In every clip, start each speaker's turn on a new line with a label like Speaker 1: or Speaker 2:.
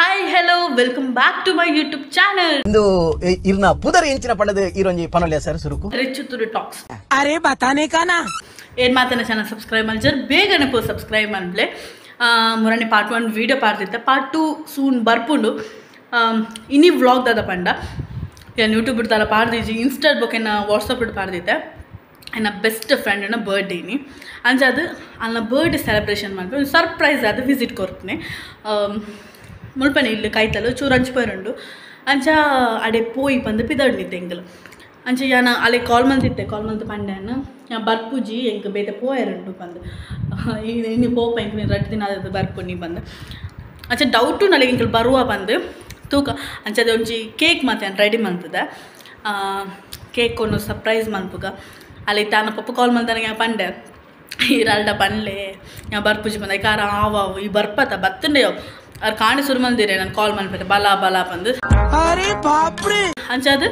Speaker 1: Hi hello welcome back to my YouTube channel.
Speaker 2: ಇಂದು ಇರ್ನ ಪುದರ್ ಎಂಚಿನ ಪಂಡದು ಈರೊಂಜಿ ಪನೊಲ್ಯ ಸರ್ ಸುರುಕು
Speaker 1: ರೆಚ್ಚುತುರು ಟಾಕ್ಸ್.
Speaker 3: ಅರೆ ಬತಾನೆ ಕಾನಾ
Speaker 1: ಏನ್ ಮಾತನ ಚಾನಲ್ ಸಬ್ಸ್ಕ್ರೈಬ್ ಮಲ್ಜರ್ ಬೇಗನೆ ಪೋ ಸಬ್ಸ್ಕ್ರೈಬ್ ಮನ್ಪ್ಲೆ. ಮುರನೆ ಪಾರ್ಟ್ 1 ವಿಡಿಯೋ ಪಾರ್ತಿತ್ತ ಪಾರ್ಟ್ 2 ಸೂನ್ ಬರ್ಪುಂಡು. ಇನಿ ವ್ಲಾಗ್ ದಾದ ಪಂಡ ಯಾನ್ ಯೂಟ್ಯೂಬ್ ದಾಲ ಪಾರ್ದಿಜಿ ಇನ್ಸ್ಟಾಡ್ ಬೊಕೆನ ವಾಟ್ಸಪ್ ಪಾರ್ದಿತ್ತೆ. ಎನ್ನ ಬೆಸ್ಟ್ ಫ್ರೆಂಡನ ಬರ್ಡೇನಿ ಅಂಚಾದ್ ಅಲ್ನ ಬರ್ಡೇ ಸೆಲೆಬ್ರೇಷನ್ ಮಲ್ಪೆ ಸರ್ಪ್ರೈಸ್ ಆದ್ ವಿಸಿಟ್ ಕೊರ್ಪುನೆ. ಮುಲ್ಪನೆ ಇಲ್ಲಿ ಕೈತಲು ಚೂರು ಅಂಚು ಅಂಚ ಅಡೆ ಪೋಯಿ ಪಂದು ಪಿದಡ್ನಿತ್ತೆ ಎಂಕಲು. ಅಂಚ ಯಾನ ಅಲೆ ಕಾಲ್ ಮಲ್ತಿತ್ತೆ ಕಾಲ್ ಮಲ್ತು ಪಂಡ್ಯಾನ ಯಾನ್ ಬರ್ಪುಜಿ ಎಂಕ್ ಬೇತೆ ಪೋಯರುಂಡು ಪಂದು ಇನಿ ಪೋಪ ಎಂಕ್ ರಡ್ಡ್ ದಿನ ಆದದ್ದು ಬರ್ಪುನಿ ಪಂದು. ಅಂಚ ಡೌಟು ನಲೆಗೆ ಎಂಕಲು ಬರುವ ಪಂದು ತೂಕ. ಅಂಚ ಅದೇ ಒಂಜಿ ಕೇಕ್ ಮಾತ ಯಾನ್ ರೆಡಿ ಮಲ್ತದೆ ಕೇಕ್ ಒಂದು ಸರ್ಪ್ರೈಸ್ ಮಲ್ಪುಗ. ಅಲ್ಲಿ ತಾನ ಪಪ್ಪ ಕಾಲ್ ಮಲ್ತಾನೆ ಯಾನ್ ಪಂಡೆ ಈರಲ್ಡ ಪನ್ಲೆ ಯಾನ್ ಬರ್ಪುಜಿ ಪಂದ ಕಾರ ಆವಾವು ಈ ಬರ್ಪತ ಬತ್ತುಂಡೆಯೋ ಅವ್ರು ಕಾಣಿ ಸುರು ಮಲ್ದಿರೆ ನಾನು ಕಾಲ್ ಮಲ್ಪೆ ಬಲ ಬಲ ಪಂದು. ಅಂಚಾದ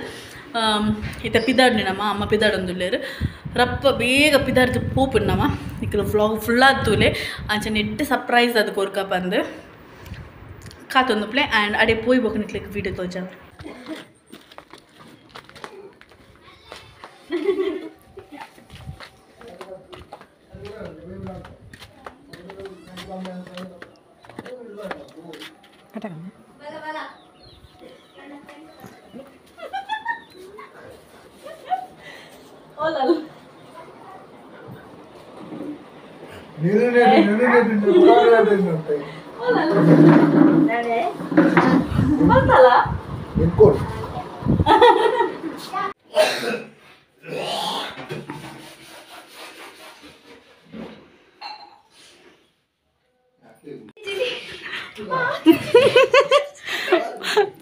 Speaker 1: ಇತ್ತ ಪಿದಾಡ್ನಿ ನಮ್ಮ ಅಮ್ಮ ಪಿದಾಡೊಂದುಲ್ಲೇರು ರಪ್ಪ ಬೇಗ ಪಿದಾಡ್ದು ಪೋಪುಂಡು ನಮ್ಮ ನಿಕ್ಕಲು ವ್ಲಾಗ್ ಫುಲ್ ಆತೂಲೆ. ಅಂಚ ನೆಟ್ ಸರ್ಪ್ರೈಸ್ ಅದು ಕೊರ್ಕ ಪಂದು ಕಾತೊಂದು ಪ್ಲೇ ಆ್ಯಂಡ್ ಅಡೆ ಪೋಯ್ ಬೊಕ ನಿಕ್ಲೆಗ್ ವೀಡಿಯೋ ತೋಜ.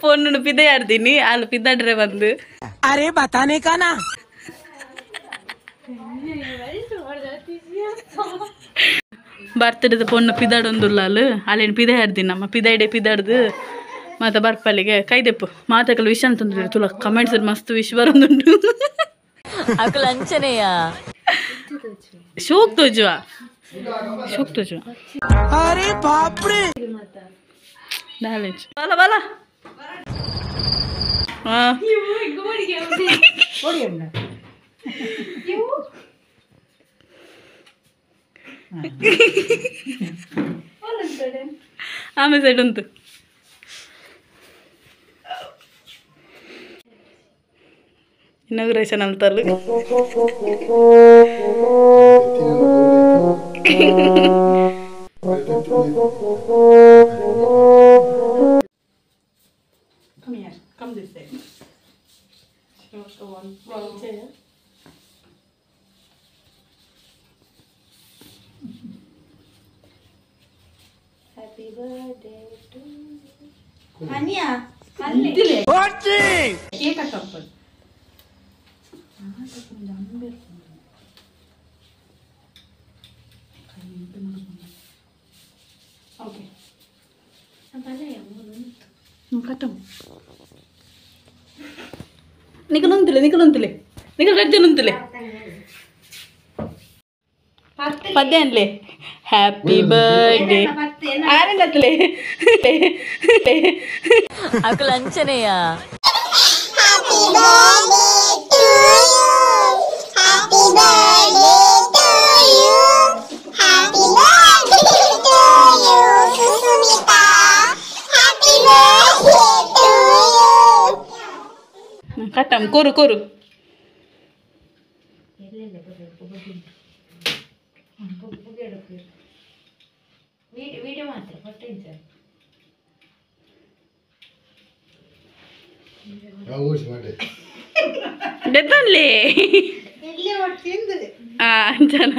Speaker 1: ಪೊಣ್ಣು ಪಿದಾಡ್ತೀನಿ ಅಲ್ಲಿ ಪಿದಾಡ್ರೆ ಬಂದು.
Speaker 3: ಅರೆ ಬತಾನೆ ಕಾನಾ
Speaker 1: ಬರ್ತಡದ ಪೊಣ್ಣು ಪಿದಾಡೊಂದುಲ್ಲ ಅಲ್ಲು ಅಲ್ಲೇನು ಪಿದಾಡ್ತೀನಿ ನಮ್ಮ ಪಿದಾಡೆ ಪಿದಾಡ್ದು ಮತ್ತೆ ಬರ್ಪಲ್ಲಿಗೆ ಕೈದೆಪ್ಪು ಮಾತಾಕಲು ವಿಶ್ ಅಂತಂದ್ರೆ ತುಲ ಕಮೆಂಟ್ಸ್ ಮಸ್ತ್ ವಿಶ್ ಬರೋದುಂಟು. ಶೋಕ್ ತೋಜುವ ಶೋಕ್ ತೋಜುವ.
Speaker 3: ಅರೆ ಬಾಪ್ರೆ
Speaker 1: ಬಲ ಬಲ ಆಮೆ ಸೈಡ್ ಉಂಟು. ಇನಾಗ್ರೇಷನ್ ಅಂತಾರಲ್ಲ. Come here, come this side. One, one chair.
Speaker 4: Happy birthday to you. Anya, alle.
Speaker 3: Ochi.
Speaker 1: Cake cut open. Okay. ನಿಕಲೊಂತಿಲೆ ನಿಕಲೊಂತಿಲೆ ನಿಕಲ್ ರಜ್ಜನೊಂತಿಲೆ ಪದ್ಯ ಅನ್ಲೆ ಹ್ಯಾಪಿ ಬರ್ಡೇ ಆರೆಂದತ್ಲೆ
Speaker 5: ಅಕುಲ ಅಂಚನೆಯ.
Speaker 6: Happy birthday to you. Happy birthday to you. Happy birthday to you, Susumita. Happy birthday to you.
Speaker 1: ಕಟ್ಟಮ್ ಕೊರು ಕೊರು
Speaker 4: ವಿಡಿಯೋ ಮಾತ್ರ ಕೊಟ್ಟಿದ್ದೆ.
Speaker 1: ದೆತ್ತನ್ಲೆ ಅಂಚನ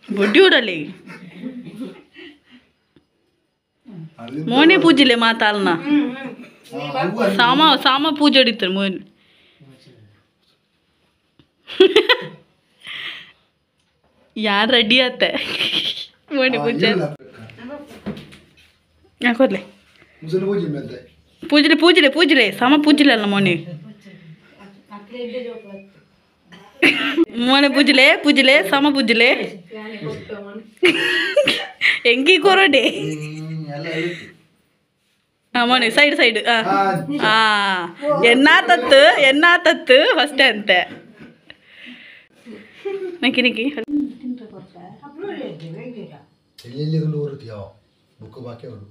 Speaker 1: ಬೊಡ್ಡಿ ಉಡಲಿ ಮೋನೆ ಪೂಜಿಲೆ ಮಾತಾಲ್ನ ಸಾಮ ಸಾಮ ಪೂಜೆ ಹೊಡಿತಾರೆ ಮೋನೆ. ಯಾರು ರೆಡಿ ಆತೆ ಮೋನೆ ಪೂಜೆ ಕೊಡ್ಲೆ ಪೂಜಲೆ ಪೂಜಲೆ ಪೂಜಲೆ ಸಾಮ ಪೂಜಲೆ ಅಲ್ಲ ಮೋನೆ. ಮೋನೆ ಪೂಜಲೆ ಪೂಜಲೆ ಸಮ ಪೂಜಲೆ ಎಂಕಿ ಕೊರಡೆ ಮೋನೆ ಸೈಡ್ ಸೈಡ್ ಎನ್ನಾತತ್ತು ಎನ್ನಾತತ್ತು ಫಸ್ಟ್ ಅಂತೆ ನಕ್ಕಿ ನಕ್ಕಿ
Speaker 7: ಬುಕ್ ಬಾಕಿ ಅವರು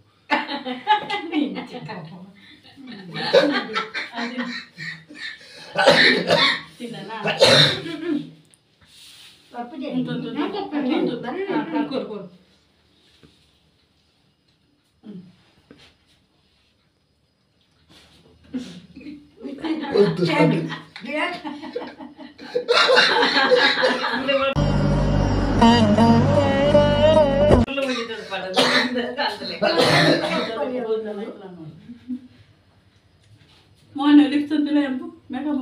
Speaker 1: ಮೋನೆ ಲಿಪ್ಸ್ ಅಂತಿಲ್ಲ ಎಂಬು ಮೇಕಪ್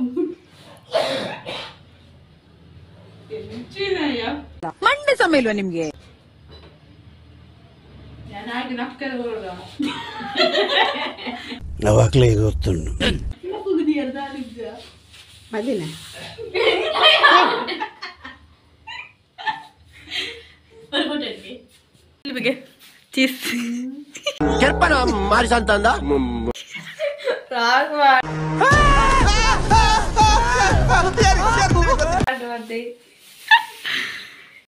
Speaker 3: ಮಂಡೆ ಸಮಯ ಇಲ್ವಾ ನಿಮ್ಗೆ?
Speaker 2: ನವಾಕ್ಲೆ ಗೊತ್ತುಂಟು.
Speaker 3: ಮದಿನ
Speaker 1: ಚೀಸ್
Speaker 7: ಕೆರ್ಪನ ಮಾರಿಸಂತಂದ.
Speaker 4: ರಾಘವ.